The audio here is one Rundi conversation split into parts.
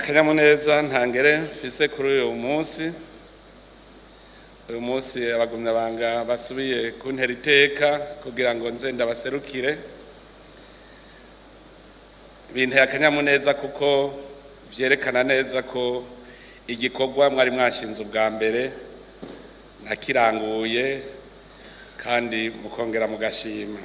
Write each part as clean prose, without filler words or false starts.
Akanyamuneza ntangere mfise kuri uyu munsi. Uyu munsi abagumyabanga basubiye kuntera iteka kugira ngo nze ndabaserukire. Binteye akanyamuneza kuko vyerekana neza ko igikorwa mwari mwashinze ubwa mbere nakiranguye, kandi mukongera mugashima.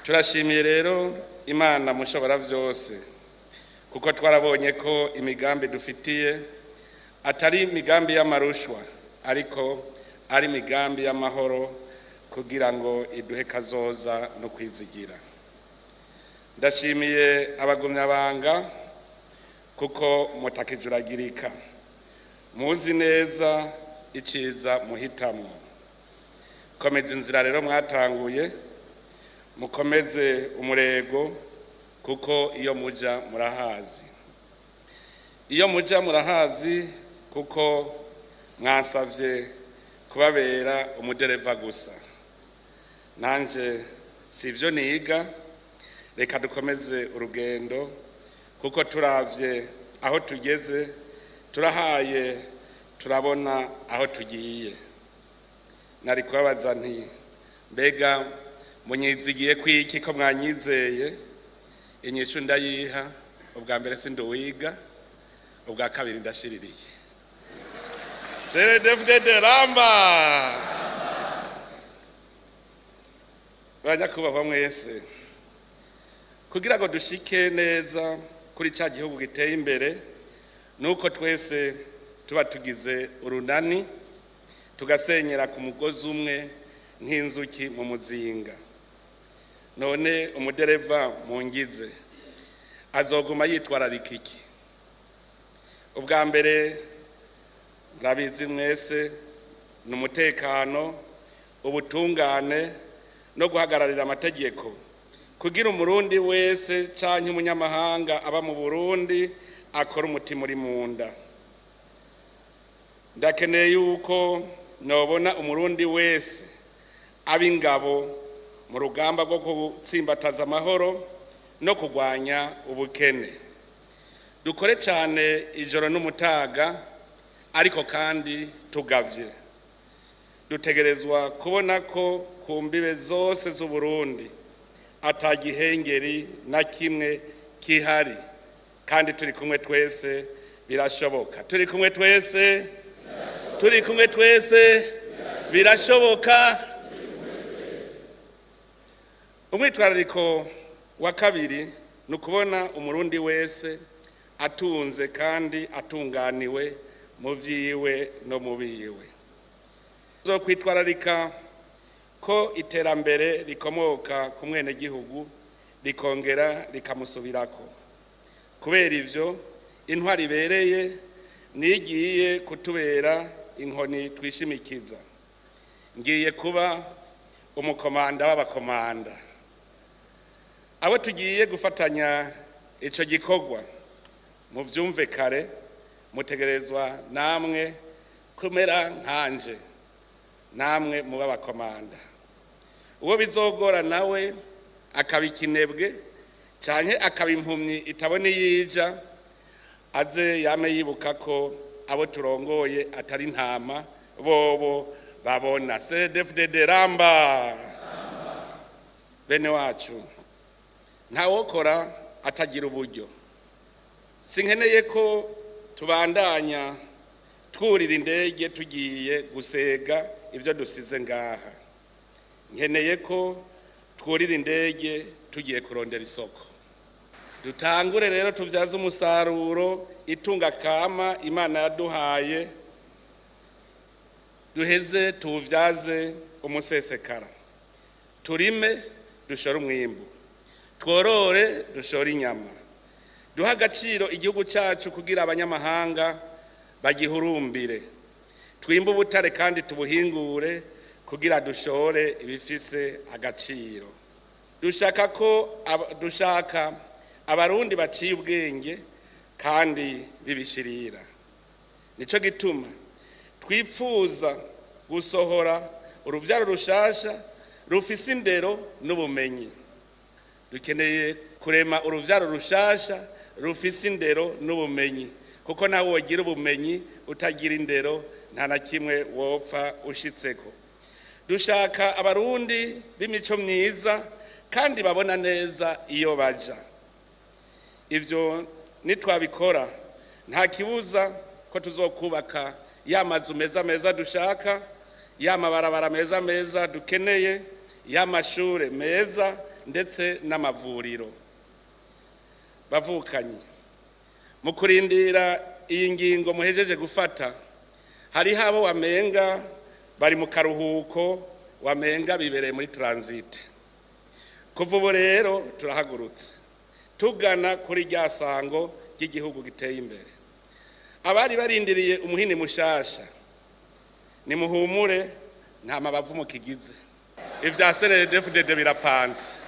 Turashimiye rero Imana mushobora vyose, kuko twarabonye ko imigambi dufitiye atari imigambi y'amarushwa, ariko ari imigambi y'amahoro, kugira ngo iduhe kazoza no kwizigira. Ndashimiye abagumyabanga kuko mutakijuragirika, muzi neza iciza muhitamwo. Komeza inzira rero mwatanguye, mukomeze umurego, kuko iyo muja murahazi. Iyo muja murahazi, kuko mwasavye kubabera umudereva gusa. Nanje sivyo niga, reka dukomeze urugendo, kuko turavye aho tugeze, turahaye, turabona aho tugiye. Nari kubabaza nti: mbega munyizigiye kwiki ko mwanyizeye? Inyishu ndayiha: ubwa mbere sinduwiga, ubwa kabiri ndashiririye. CNDD-FDD ramba! Banyakubahwa mwese, kugira ngo dushike neza kuri ca gihugu giteye imbere, nuko twese tuba tugize urunani, tugasenyera ku mugozi umwe nk'inzuki mu muzinga. None umudereva mungize azoguma yitwararika iki? Ubwa mbere, murabizi mwese, ni umutekano, ubutungane no guhagararira amategeko, kugira Umurundi wese canke umunyamahanga aba mu Burundi akora umutima uri mu nda. Ndakeneye yuko nobona Umurundi wese aba ingabo mu rugamba rwo gutsimbataza amahoro no kurwanya ubukene. Dukore cyane ijoro n'umutaga, ariko kandi tugavye. Dutegerezwa kubona ko ku mbibe zose z'Uburundi ata gihengeri na kimwe kihari, kandi turi kumwe twese birashoboka. Turi kumwe twese, turi kumwe twese birashoboka. Umwitwarariko wa kabiri ni ukubona Umurundi wese atunze kandi atunganiwe mu vyiwe no mu biwe. Zo kwitwararika ko iterambere rikomoka ku mwenegihugu rikongera rikamusubirako. Kubera ivyo, intwari ibereye nigiye kutubera inkoni twishimikiza. Ngiye kuba umukomanda w'abakomanda. Abo tugiye gufatanya ico gikorwa, muvyumve kare, mutegerezwa namwe kumera nkanje, namwe muba abakomanda. Uwo bizogora nawe akaba ikinebwe canke akaba impumyi itabona iyija, aze yame yibuka ko abo turongoye atari intama, bobo babona. CNDD-FDD ramba! Bene wacu, ntawokora atagira uburyo. Sinkeneye ko tubandanya twurira indege tugiye gusega ibyo dusize ngaha. Nkeneye ko twurira indege tugiye kurondera isoko. Dutangure rero tubyaze umusaruro itunga kama Imana yaduhaye, duheze tuwubyaze umusesekara. Turime dushore umwimbu, tworore dushore inyama, duhe agaciro igihugu cyacu kugira abanyamahanga bagihurumbire, twimbe ubutare kandi tubuhingure kugira dushore ibifise agaciro. Dushaka ko dushaka Abarundi baciye ubwenge kandi bibishirira. Nico gituma twipfuza gusohora uruvyaro rushasha. Rufise indero n'ubumenyi. Dukeneye kurema uruvyaro rushasha rufise indero n'ubumenyi, kuko nawe wogira ubumenyi utagira indero nta na kimwe wopfa ushitseko. Dushaka Abarundi b'imico myiza kandi babona neza iyo baja. Ivyo nitwabikora, nta kibuza ko tuzokubaka ya mazu meza meza dushaka, ya mabarabara meza meza dukeneye, ya mashure meza, ndetse n'amavuriro. Bavukanyi, mu kurindira iyi ngingo muhejeje gufata, hariho abo wamenga bari mu karuhuko, wamenga bibereye muri transit. Kuva ubu rero turahagurutse tugana kuri rya sango ry'igihugu giteye imbere. Abari barindiriye umuhini mushasha, nimuhumure, nta mabavu mukigize. Ivya CNDD-FDD birapanze.